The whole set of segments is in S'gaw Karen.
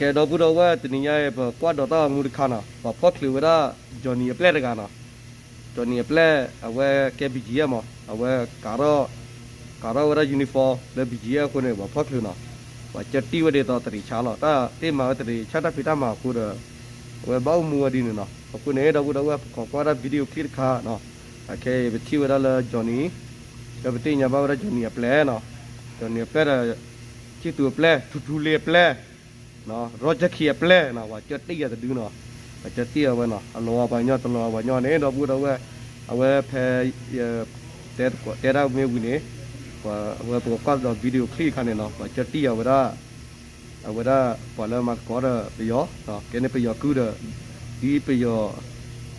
ကဲ ဒီပုၢ်ဒီဝဲၢ် တနံၤညါအံၤ ပကွၢ်ဒီးတၢ်ဂီၤမူတခါနီၤ, ပှၤဖီၣ်ချုးဝဲဒၣ် Johnny အပျဲၢ်တဂၤနီၤ. Johnny အပျဲၢ် အဝဲကဲ B G F မး, အဝဲကးထီၣ် ကးထီၣ်ဝဲဒၣ် uniform လၢ B G F အဃိန့ၣ် ပှၤဖီၣ်ချုးနီၤ, ပှၤကၢတံၢ်ဝဲဒ်သိးတရံးဆါလီၤ. တၢ်တ့ၢ်မၤဝဲတရံးဆါ တၢ်ဖံးတၢ်မၤအဃိဒီး အဝဲဘၣ်အိၣ်မူဝဲဒ်န့ၣ်နီၤ. အဃိန့ၣ် ဒီပုၢ်ဒီဝဲၢ် ပခိးကွၢ်ဒၣ် video clip တခါနီၤ. အခဲအံၤ ပထံၣ်ဝဲဒၣ်လၢ Johnny လၢပသ့ၣ်ညါဘၣ်ဝဲဒၣ် Johnny အပျဲၢ်နီၤ. Johnny အပျဲၢ်ဒီး ထံၣ်သူအပျဲၢ် ထူထူလ့အပျဲၢ် ရီကၠၢၣ်ခံအပျဲၢ်နီၤ, ပှၤကၢတံၢ်ယၤတဒုနီၤ, ပှၤကၢတံၢ်အဝဲနီၤ, အလီၤအပှၤကညီ တလီၤအပှၤကညီန့ၣ် ဒီပုၢ်ဒီဝဲၢ်, အဝဲဖဲ တဲတၢ်မ့ၢ်ဝံၤန့ၣ်, အဝဲပကကွၢ်ဒီး video clip တခါန့ၣ်နီၤ, ပှၤကၢတံၢ်အဝဲဒၣ်, အဝဲဒၣ်ပှၤလၢမၤသကိးဒီးပယီၤ, ကဲန့ၣ်ပယီၤကုၢ်ဒီး, ဒ်ပယီၤ ဟ့ၣ်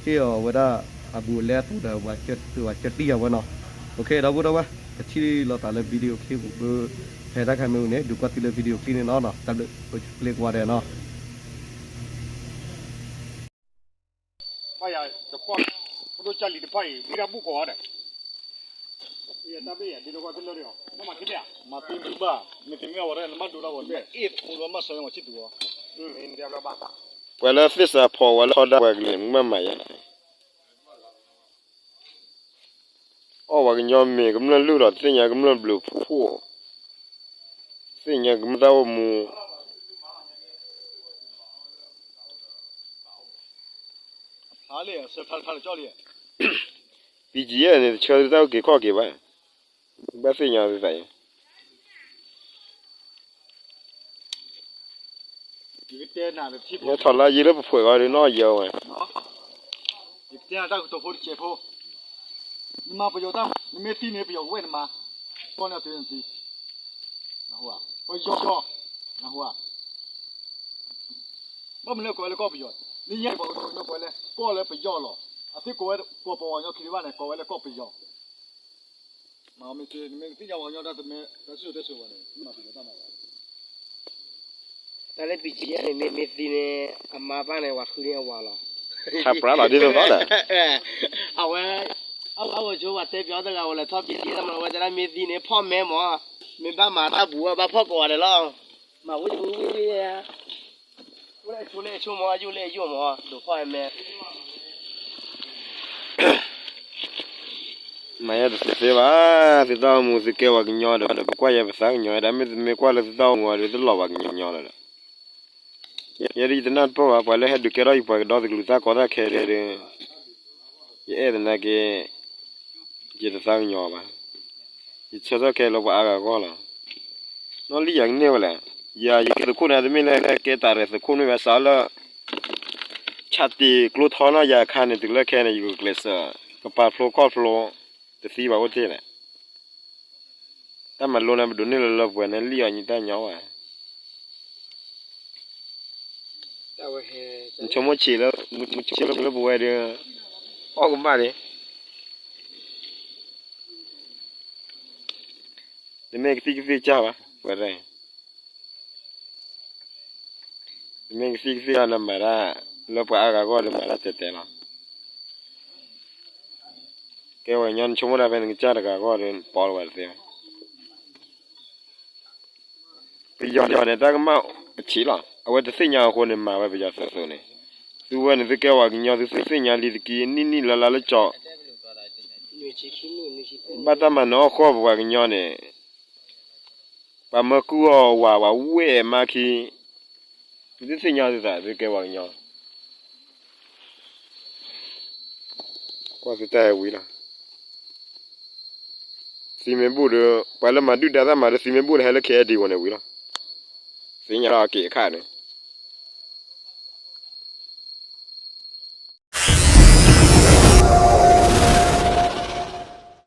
အီၤဝဲဒၣ်အဘူးအလဲအသိးဒီး ပှၤကၢတံၢ်အဝဲနီၤ. ဒီပုၢ်ဒီဝဲၢ် ပထံၣ်လိာ်သးလၢ video clip ပူၤ ဖဲတၢ်ခါမ့ၢ်ဝံၤန့ၣ် ဒုးကွၢ်သုလၢ video clip န့ၣ်နီၤ, တၢ်ဘျုးပကျဲၤကွၢ်ဒဲးနီၤ. ဘၣ်ယၤတကွၢ်, ဖိဒိၣ်ကၢ်လံၤတဖၣ်အံၤ ဘံၣ်တၢ်ဘူၣ်ကိးဂၤဒဲး, မၤသံဘၣ်, မ့ၢ်တမ့ၢ်ဝဲဒၣ် နဘၣ်ဒိတၢ်ဂီၤတဲ, ပှၤလၢသ့ၣ်စးဖီၣ်ဝဲလၢထီဒါပှၤကလုာ် မ့ၢ်ဘၣ်မၤယဲ, အီၣ်ပှၤကညီမ့ၤ ကမျၢၢ်လုၢ်လီၤ သ့ၣ်ညါကမျၢၢ်ဘျုးဖှိၣ်, သ့ၣ်ညါကမျၢၢ်တၢ်အိၣ်မူ ပံကယဲၢ်န့ၣ် တဆၢတၢ်အိၣ်က့ၤခီၣ်က့ၤဘၣ်, ဘၣ်သ့ၣ်ညါသ့ၣ်သးအံၤ, ယထီၣ်လါယံၤလၢပဖှဲးဂီၤဒုးနီၢ်ယဲဝဲ, ယကတဲနၤတၢ်ကတိၤဖိတစဲးဖိ, နမၤပယီၤတၢ်, နမ့ၢ်သံန့ၣ် ပယီၤကဝဲၢ်နမၤ, ကီၢ်န့ၣ်အတုၤနသံ, ပယီၤ, နဟူဧါ, ဘၣ်မနုၤကိးဝဲလၢကီၢ်ပယီၤ, နညါပှၤကတိၤညါကိးဝဲလၢ ကီၢ်လၢပယီၤလီၤ, အသ့ၣ်ကိးဝဲ ကိးပှၤကညီခံဘၣ်န့ၣ် ကိးဝဲလၢကီၢ်ပယီၤ မ့ၢ်သ့ၣ်ညါပှၤကညီတၢ်တမ့ၢ်တၢ်စံၣ်စိၤတဲစိၤဘၣ်န့ၣ် မၤပယီၤတၢ်မၤဘၣ်, တၢ်လၢ ပံကယဲၢ်န့ၣ် မ့ၢ်သံန့ၣ် အမါဘၣ်န့ၣ် ဝၤဃုန့ၢ်အဝၤလီၤ, အဝဲ, အဝဲဆိပှၤတဲပျီတဂၤ ဝဲလဲၤထီၣ်ပံကယဲၢ်တၢ်မၤလီၤ ဝဲတဲဒၣ်မ့ၢ်သံန့ၣ် ဖီၣ်မဲမး, မ့ၢ်ဘၣ်မၤတၢ်ဘူး ဘၣ်ဖီၣ်ကိးဂၤဒဲးလီၤ, မၤဝံၣ်ဝံၣ်ဝံၣ်ဝံၣ် အိၣ်လၢအဆိလၢအဆိမး ယိၣ်လၢအယိၣ်မး ဒိးဖီၣ်ဟဲမဲ မၤယဲတသ့ဘၣ်, သုတၢ်အိၣ်မူ သုကဲပှၤကညီဒီး ပကွၢ်ယဲပသးကညီၤဒၣ်, မ့တမ့ၢ်ကွၢ်လၢသုတၢ်အိၣ်မူအံၤဒီး တလီၤပှၤကညီလီၤဒီး, ယဲဒၣ်ယတနၢ်တပၢၢ်ဘၣ်, ပှၤလၢဟဲဒုးကဲထီၣ်ယပှၤကဒီသကလုာ်တၢ်ကီတၢ်ခဲဒီး, ယအဲၣ်သနာ်က့ ယတသးကညီၤဘၣ်, ယဆၢထၢၣ်ကဲလၢပှၤအါဂၤအဂီၢ်လီၤ, နီၢ်လံယၤကန့ၢ်ဝဲလဲၣ်, ယၤယကဲသုးခိၣ်န့ၣ် တမ့ၢ်လၢကဲတၢ်ရဲၣ်သုးခိၣ်န့ၣ် ဝဲစးလၢ ဆးတံၢ်ကျိထီနီၢ်ယၤအခါန့ၣ် တုၤလၢခဲန့ၣ် ယကကျဲးစၢး ကပာ်ဖျိကီၢ်ဖျိ တသံဘၣ်အိၣ်တ့ၢ်လဲၣ်, တၢ်မၤလိန့ၣ် ပဒိးန့ၢ်လၢလၢပှဲၤန့ၣ် လံၣ်အီၤညီတၢ်ညီဘၣ်, နဆိကမိၣ်ဆံးလၢ, နဆိကမိၣ်ဆံးလၢပဝဲဒီး အီၣ်ကမၣ်န့ၣ် တမ့ၢ်ကသံၣ်ကသ့ၣ်ကၢ်ဘၣ်, ပဝဲဒၣ်အံၤ တမ့ၢ်ကသံၣ်ကသ့ၣ်ကၢ် နမၤတၢ်လၢပှၤအါဂၤအဂီၢ်ဒီး မၤတၢ်တဲာ်တဲာ်လီၤ, ကဲဝဲညီ နဆိကမိၣ်ဒၣ်ဖဲနကစၢ်တဂၤအဂီၢ်ဒီး နပီလီၤဝဲတသ့ဘၣ်, ပယီၤန့ၣ် တၢ်ကမၣ်အဆံးလီၤ, အဝဲတသ့ၣ်ညါအဃိန့ၣ် မၤဝဲပယီၤသုးအသိးန့ၣ်, သုဝဲန့ၣ် သုကဲပှၤကညီ သုသ့ၣ်ညါလံတက့ၢ် နံၣ်နံၣ်လါလါလၢကၠီၤ, ဘၣ်တၢ်မၤနၢၤအီၣ်ဃီပပှၤကညီန့ၣ် ပှၤမၢကုၢ်အီၤဝၤ ပှၤဝဲၢ်မါခံ, သုသ့ၣ်ညါသုသး သုကဲပှၤကညီ, ကွၢ်သုတၢ်ဟဲဝံၤလီၤ, သံမ့ၢ်ဘူၣ်ဒီး ပှၤလၢမၤဒုၣ်ဒါတၢ်မၤဒီး သံမ့ၢ်ဘူၣ်ဒီး ဟဲလၢ K I D ဝဲန့ၣ်ဝံၤလီၤ, သ့ၣ်ညါလီၤအက့ၤအခါန့ၣ်